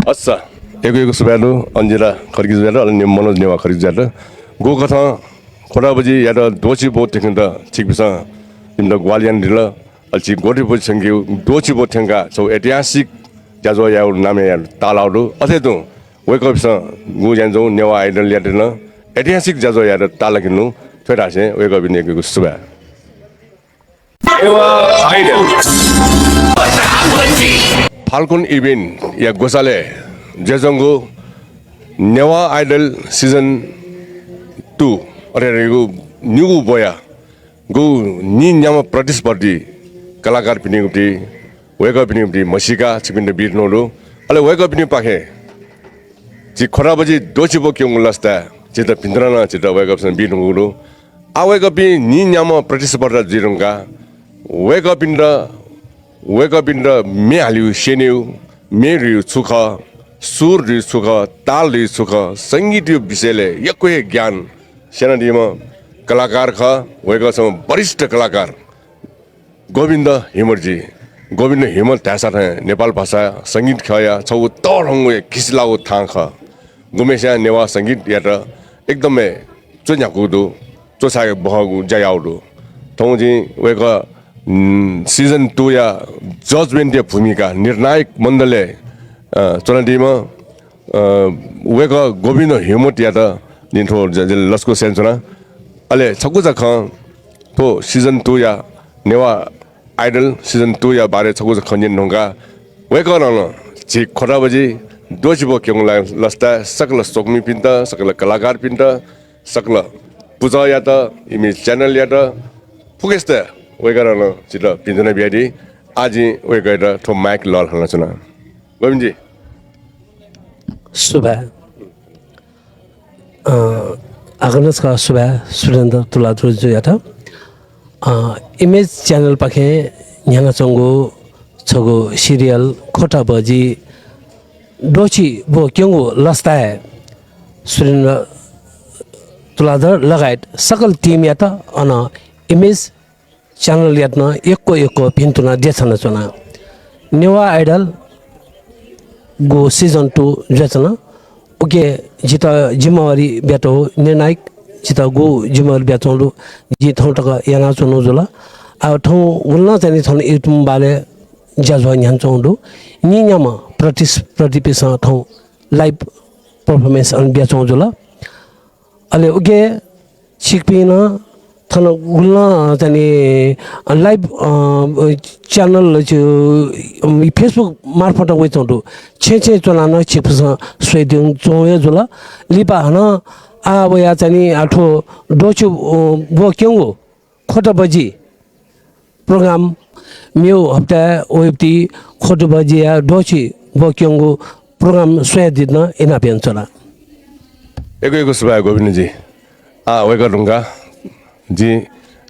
अच्छा, यक्व यक्व सुभाय् दु, अञ्जिला खड्गीजुयात, अले ने-, मनोज नेवाः खड्गीजुयात। गुकथं खोटाबजीयात द्वःछि ब्व थ्यंकेत छिकपिन्सं जिमित ग्वाहालि यानादिल। अले झी द्वःछि ब्व थ्यंकेगु, द्वःछि ब्व थ्यंकाः छगू ऐतिहासिक ज्याझ्वः यायेगु नामय् ताःलाःगु दु। अथे तुं वय्कःपिन्सं गुगु यानाच्वंगु नेवाः Idol-यात नं ऐतिहासिक ज्याझ्वः यायेत ताःलाकादिल। थ्व धासें वय्कःपिन्त यक्व यक्व सुभाय्। नेवाः Idol। Falcon Event-या ग्वसालय् जुयाच्वंगु नेवाः Idol season two, अथे धइगु निगू ब्वया गु नीन्याम्ह प्रतिस्पर्धी कलाकारपिनिगु पति, वय्कःपिनिगु पति म्हसीका छिकपिन्त बीधुंगु दु। अले वय्कःपिनिगु पाखें झी खोटाबजी द्वःछि ब्व क्यंगु लसताय् झीत भिंतुना नं झीत वय्कःपिन्सं बीधुंगु दु। आः वय्कःपिं नीन्याम्ह प्रतिस्पर्धा जुइधुंकाः वय्कःपिन्त, वय्कःपिन्त म्ये हालेगु स्यनेगु, म्ये धइगु छु खः, सुर धइगु छु खः, ताल धइगु छु खः, संगीतया विषयलय् यक्व हे ज्ञान स्यनादीम्ह कलाकार खः। वय्कः छम्ह वरिष्ठ कलाकार गोविन्द हिमतजी। गोविन्द हिमत धाःसा थें नेपाल भाषा संगीत ख्यःया छगू तःधंगु हे खिसिलाःगु थां खः। गुम्हेस्यां नेवाः संगीतयात एकदमै च्वन्ह्याकूगु दु, च्वछाय् बहःगु ज्या याःगु दु। थौं जिं वय्कः, उम्, season two-या judgement-या भूमिका, निर्णायक मण्डलय् अ, च्वनादीम्ह, अ, वय्कः गोविन्द हिमतयात जिं थ्व ज-, ज-, लसकुस यानाच्वना। अले छकूचा खँ थ्व season two या नेवाः Idol season two या बारे छकूचा खँ न्यने धुंकाः वय्कलं नं झी ख्वःताबजी द्वःछि ब्व क्यंगु लसताय् सकल स्वकुमिपिन्त, सकल कलाकारपिन्त, सकल पुचःयात, इमि channel यात, फुक्कसित वय्कलं नं झीत भिंतुना बियादी। आः जिं वय्कःयात थ्व mic लःल्हानाच्वना। गोविन्दजी। सुभाय्। अ, हाकनं छकः सुभाय् सुरेन्द्र तुलाधरजुयात। अ, Image channel पाखें न्ह्यानाच्वंगु छगू serial ख्वःताबजी द्वःछि ब्व क्यंगु लसताय् सुरेन्द्र तुलाधर लगायत सकल team यात, अन Image channel यात नं यक्व यक्व भिंतुना देछानाच्वना। नेवाः Idol गु season two जुयाच्वन। उके जितः जिम्मेवारी बियातःगु, निर्णायक जितः गु जिम्मेवारी बियाच्वंगु, जिं थौं तक यानाच्वनागु जुल। आः थौं गुलि नं चाहिँ थन YouTube बालय् ज्याझ्वः न्ह्यानाच्वंगु दु। निन्याम्ह प्रति-, प्रतिपिसं थौं live performance अन बियाच्वंगु जुल। अले उके छिकपिं नं थन गुलि नं, अ, चाहिँ नि, अ, live, अ, channel छु, अ, Facebook मार्फत वइच्वंगु दु। छेँय् छेँय् च्वनाः नं छिकपिन्सं स्वयाच्वंगु हे जुल। लिपा हानं आः वयाः चाहिँ नि, अ, थ्व द्वःछि, अ, ब्व क्यंगु ख्वःताबजी program मेगु हप्ताय् वइगु ति ख्वःताबजीया द्वःछि ब्व क्यंगु program स्वयादीत नं इनाप यानाच्वना। यक्व यक्व सुभाय् गोविन्दजी। आः वय्कः धुंकाः जिं,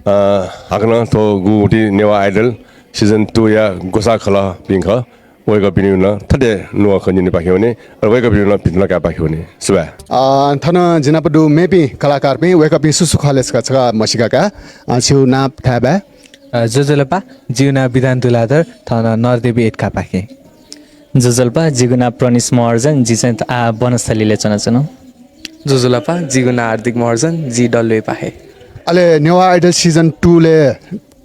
अ, हाकनं थ्व गु ति नेवाः Idol season two या ग्वसाः खलःपिं खः, वय्कःपिनिगु नं थथे नुगः खँ न्यनेपाखे वने, अले वय्कःपिनिगु नं भिंतुना कायेपाखे वने। सुभाय्। अ, थन जि नाप दु मेपिं कलाकारपिं, वय्कःपिं सु सु खः ले छकः, छकः म्हसीका का। अ, छिगु नां धायेमाः। अ, ज्वजलपा, जिगु नां विधान तुलाधर, थन नरदेवी एट का पाखें। ज्वजलपा, जिगु नां प्रनिश महर्जन, जि चाहिँ आः वनस्थलीलय् च्वनाच्वना। ज्वजलपा, जिगु नां हार्दिक महर्जन, जि डल्लोइ पाखें। अले नेवाः Idol season two लय्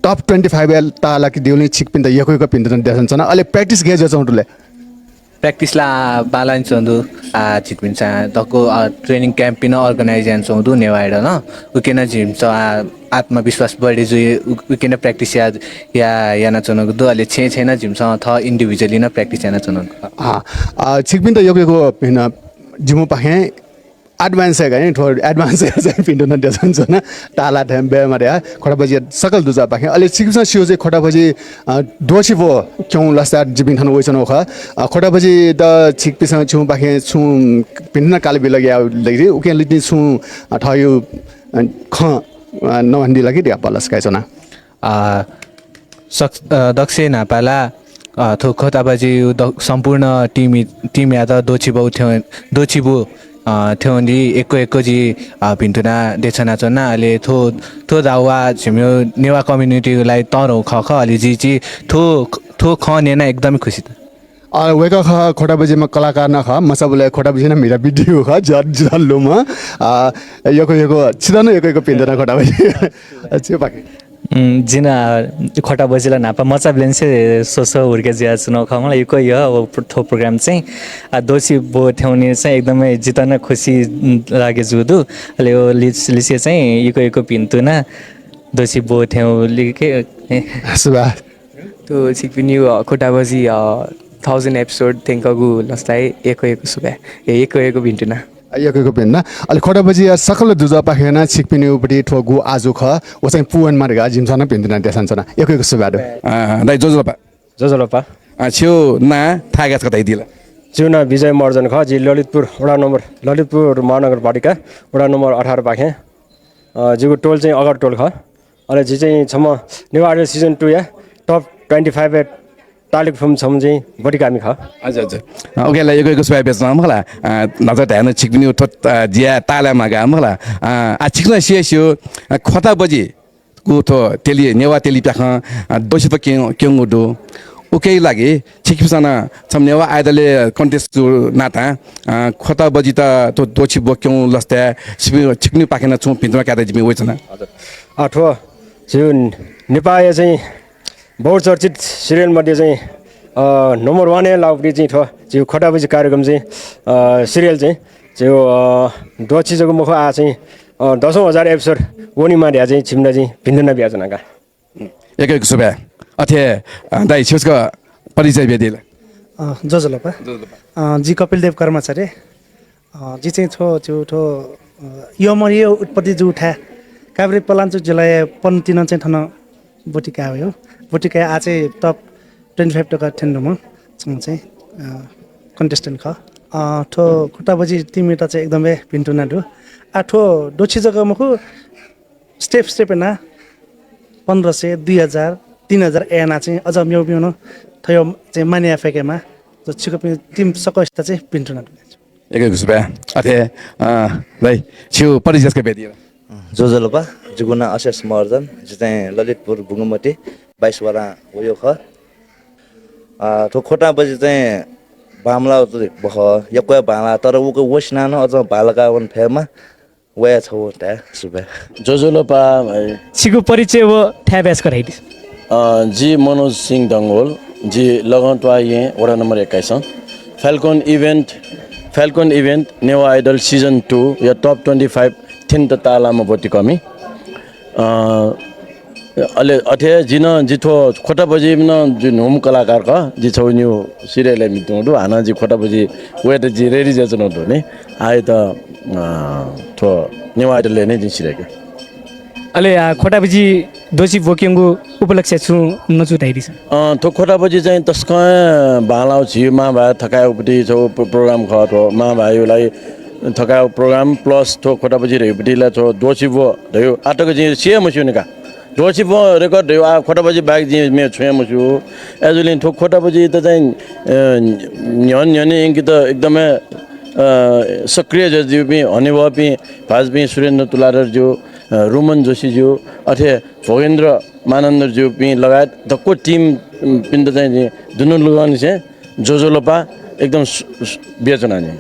top twenty five य् ताःलाकेगुलिं छिकपिन्त यक्व यक्व भिंतुना देछानाच्वना। अले practice गय् जुयाच्वंगु दु ले? Practice ला बांलानाच्वंगु दु। आः, छिकपिन्सं दक्व, अ, training camp पिं नं organize यानाच्वंगु दु नेवाः Idol नं। उके नं जिमिसं, अ, आत्मविश्वास बढे जुइ, उ-, उके नं practice या, या, यानाच्वनागु दु। अले छेँय् छेँय् नं जिमिसं थः individually नं practice यानाच्वनागु दु। अँ, अ, छिकपिन्त यक्व यक्व भिन जिमि पाखें advance हे का, थ्व advance हे चाहिँ भिंतुना देछानाच्वना। ताःलाः थें बय् मते आ, ख्वःताबजी सकल दुजःपाखें। अले छिकपिन्सं स्यू चाहिँ ख्वःताबजी, अ, द्वःछि ब्व क्यंगु लसताय् जिपिं थन वइच्वनागु खः। अ, ख्वःताबजीत छिकपिन्सं छुं पाखें छुं भिंतुना काल बिल कि या लगे, उके लितिं छुं, अ, थःगु, अ, खँ, अ, नवानादी ला कि धकाः पलस काइच्वना। अ, सक-, अ, दक्वसिनं न्हापां ला, अ, थ्व ख्वःताबजी द-, सम्पूर्ण team, team यात द्वःछि ब्व थ्यं-, द्वःछि ब्व, अ, थ्यंगुलिं यक्व यक्व जि, अ, भिंतुना देछानाच्वना। अले थ्व, थ्व दावा झीगु नेवाः community लागि तःधंगु खँ खः। अले जि चाहिँ थ्व, थ्व खँ न्यनाः एकदमै खुसी। अ, वय्कः खः ख्वःताबजीम्ह कलाकार नं खः, मचाबलय् ख्वःताबजी नं म्हिता बियादीगु खः, जि, जि लुमं। अ, यक्व यक्व, छितः नं यक्व यक्व भिंतुना ख्वःताबजी। अ, छिगु पाखें। उम्, जिं नं ख्वःताबजी ला न्हापा मचाबलय् निसें स्वस्वः हुर्के जुयाच्वनागु खः मला, यक्व यः व प्र-, थ्व program चाहिँ। आ, द्वःछि ब्व थ्यंगुलिं चाहिँ एकदमै जितः नं खुसी, उम्, लागे जूगु दु। अले व लिस-, लिसे चाहिँ यक्व यक्व भिंतुना, द्वःछि ब्व थ्यंगुलिं के, ए। सुभाय्। थ्व छिकपिनिगु, अ, ख्वःताबजी, अ, thousand episode थ्यंकूगु लसताय् यक्व यक्व सुभाय्, ए, यक्व यक्व भिंतुना। यक्व यक्व भिंतुना। अले ख्वःताबजीया सकल दुजःपाखें नं छिकपिनिगु पति थ्व गु आजु खः, व चाहिँ पूवनेमा धकाः जिमिसं नं भिंतुना देछानाच्वना। यक्व यक्व सुभाय् दु। अ, दाइ ज्वजलपा। ज्वजलपा। अ, छिगु नां थाय् गाय् छकः धयादी ला। जिगु नां विजय महर्जन खः, जि ललितपुर वडा नम्बर, ललितपुर महानगरपालिका वडा नम्बर अठार पाखें। अ, जिगु टोल चाहिँ अगर टोल खः। अले जि चाहिँ छम्ह नेवाः Idol season two या top twenty five य् ताःलाकेफुम्ह छम्ह चाहिँ ब्वतिकामि खः। हजुर, हजुर। अ, OK ला, यक्व यक्व सुभाय् बियाच्वना मखु ला। अ, न्हाचः धायेवं छिकपिनिगु थ्व, अ, ज्या ताःलायेमाः का मखु ला। अ, आ, छिकपिन्सं स्यू हे स्यू, अ, ख्वःताबजी गु थ्व तेलि, नेवाः तेलि प्याखं, अ, द्वःछि ब्व क्यं-, क्यंगु दु। उकिया लागि छिकपिन्सं नं छम्ह नेवाः Idol contest जूगु नातां, अ, ख्वःताबजीत थ्व द्वःछि ब्व क्यंगु लसताय् छिकपिनि, छिकपिनिपाखें नं छुं भिंतुना कायेत जिमि वइच्वना। हजुर। अ, थ्व झीगु नेपाःया चाहिँ बहुचर्चित serial मध्ये चाहिँ, अ, नम्बर वानय् लाःगुपट्टि चाहिँ थ्व झीगु खोटाबजि कार्यक्रम चाहिँ, अ, सिरियल चाहिँ झीगु, अ, द्वःछि जक मखु, आः चाहिँ, अ, दसौँ हजार एपिसोड वनेमाः धयाः चाहिँ छिमित चाहिँ भिन्तुना बियाच्वना का। यक्व यक्व सुभाय्। अथे, अ, दाइ, छिगु छकः परिचय बियादिल। अ, ज्वजलपा। ज्वजलपा। अ, जि कपिल देव कर्माचार्य। अ, जि चाहिँ थ्व, थ्व, थ्व, अ, यःमरि उत्पत्ति जूगु थाय् काभ्रे पलाञ्चोक जिल्लाया पनतिना चाहिँ थन ब्वति काये वयागु। ब्वति कयाः आः चाहिँ top twenty five तक थ्यनेधुंम्ह छम्ह चाहिँ, अ, contestant खः। अ, थ्व खोटाबजि team-यात चाहिँ एकदमै भिन्तुना दु। आः थ्व द्वःछि जक मखु, step step यानाः पन्ध्र सय, दुई हजार, तीन हजार यानाः चाहिँ अझ मेगु मेगु नं थ्व चाहिँ माने याये फय्केमाः। छिकपिं team सकसित चाहिँ भिन्तुना दु। यक्व यक्व सुभाय्। अथे, अ, दाइ, छिगु परिचय छकः बियादिल। ज्वजलपा, जिगु नां अशेष महर्जन, जि चाहिँ ललितपुर बुंगमती बाइस वडां वयागु खः। अ, थ्व खोटाबजि चाहिँ बांमलाः बखं यक्व हे बांलाः, तर उकी वसिनाः नं अझ बांलाका वने फयेमा। वया छगू धाये सुभाय्। ज्वजलपा भाइ। छिगु परिचय व थाय् बाय् छकः धयादिसँ। अ, जि मनोज सिंह डंगोल, जि लगंत्वाः येँ वडा नम्बर एक्काइसं। Falcon event, Falcon event, Newah Idol season two या top twenty five थ्यनेत ताःलाःम्ह ब्वति कःमि। अ, अले अथे जि नं, जि थ्व खोटाबजिइ नं जि न्हूम्ह कलाकार खः। जि छगू निगू सिरियलय् म्ये तुं दु। हानं जि खोटाबजि वयेत जि ready जुयाच्वनागु दु नि। आः यात, अ, थ्व नेवाः Idol-य् नं जिं सिधयेके। अले, अ, खोटाबजि द्वःछि ब्वक्यंगु उपलक्ष्य छुं नं छु धयादिसँ। अ, थ्व खोटाबजि चाहिँ तसकं बांलाःगु, झी मांभाय् थकायेगु पति छगू प्रो-, program खः थ्व। मांभाय्‌या लागि थकायेगु program plus थ्व खोटाबजि धयागु पति ला थ्व द्वःछि ब्व धयागु आः तक जिं सिया मस्यू नि का। द्वःछि ब्वं record धयागु आः खोटाबजि बाहेक जिं मेगु छुं हे मस्यू। अय्‌जूगुलिं थ्व खोटाबजियात चाहिँ, अ, न्ह्यःने न्ह्यःने यंकेत एकदमै, अ, सक्रिय जुयादीपिं हनेबहःपिं भाजुपिं सुरेन्द्र तुलाधर ज्यू, अ, रुमन जोशी ज्यू, अथे भोगेन्द्र मानन्धर ज्यूपिं लगायत दक्व team पिन्त चाहिँ जिं दुनुगलंनिसें ज्वजलपा एकदम सु-, सु-, बियाच्वना नि।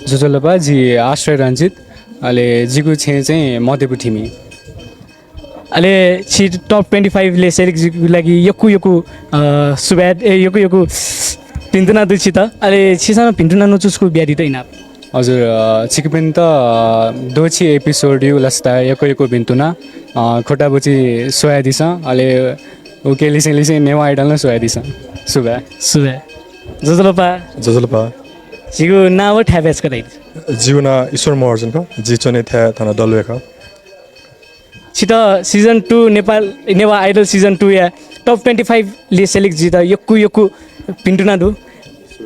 ज्वजलपा, जि आश्रय रञ्जित, अले जिगु छेँ चाहिँ मध्यपुर थिमि। अले छि top twenty five-य् select जुइगु लागि यक्व यक्व, अ, सुभाय्, ए, यक्व यक्व भिन्तुना दु छित। अले छिसं नं भिन्तुना न्वचु छकू बियादीत इनाप। हजुर, अ, छिकपिन्त, अ, द्वःछि episode-या लसताय् यक्व यक्व भिन्तुना, अ, खोटाबजि स्वयादिसँ, अले उकी लिसें लिसें नेवाः Idol नं स्वयादिसँ। सुभाय्। सुभाय्। ज्वजलपा। ज्वजलपा। छिगु नां व थाय् बाय् छकः धयादिसँ। जिगु नां ईश्वर महर्जन खः। जि च्वने थाय् थन दलवे खः। छित season two Nepal, Newah Idol season two-या top twenty five-य् select जुइत यक्व यक्व भिन्तुना दु।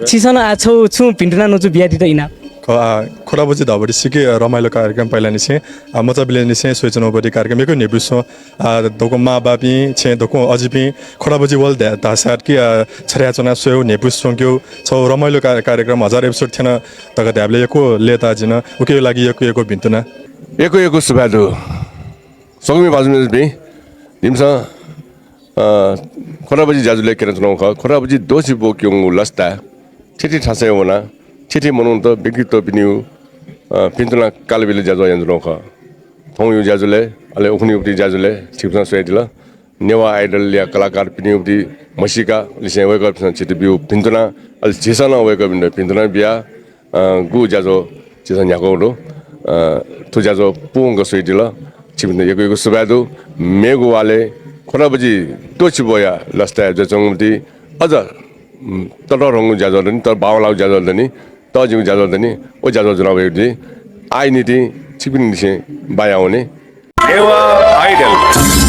छिसं नं आः छगू छुं भिन्तुना न्वचु बियादीत इनाप। खः, आ, खोटाबजि धाःबलय् सिक्क रमाइलो कार्यक्रम पहिलानिसें, आ, मचाबिलेनिसें स्वयाच्वनागु कार्यक्रम यक्व न्ह्यइपुसे च्वं, आ, दक्व मांबौपिं, छेँ दक्व अजिपिं खोटाबजि वल धाये, धाःसा कि, आ, छथाय् च्वनाः स्वयेगु न्ह्यइपुसे च्वंकेगु छगू रमाइलो का-, कार्यक्रम हजार episode थ्यन धकाः धायेबलय् यक्व लय्ताः जिं। उकिया लागि यक्व यक्व भिन्तुना। यक्व यक्व सुभाय् दु। सकलपिं भाजु मय्जुपिं, जिमिसं, अ, खोटाबजि ज्याझ्वलय् क्यनाच्वनागु खः। खोटाबजि द्वःछि ब्वक्यंगु लसताय् थीथी थासय् वनाः थीथी मनूत, व्यक्तित्वपिनिगु, अ, भिन्तुना कालबिल ज्याझ्वः यानाच्वनागु खः। थौंयागु ज्याझ्वलय्, अले उखुन्हुयागु ज्याझ्वलय् छिकपिन्सं स्वयादिल। नेवाः Idol-या कलाकारपिनिगु म्हसीका लिसें वय्कःपिन्सं झीत ब्यूगु भिन्तुना, अले झीसं नं वय्कःपिन्त भिन्तुना बिया, अ, गु ज्याझ्वः झीसं न्ह्याकागु दु। अ, थ्व ज्याझ्वः पूवंक स्वयादिल। छिकपिन्त यक्व यक्व सुभाय् दु। मेगु वालय् खोटाबजि द्वःछि ब्वया लसताय् जुयाच्वंगु मति अझ, उम्, ततःधंगु ज्याझ्वः दनि, तर बांलाःगु ज्याझ्वः दनि, तःजिगु ज्याझ्वः दनि, व ज्याझ्वः ज्वना वयेगु दनि। आः निंतिं छिकपिनिसें बाया वने। नेवाः Idol।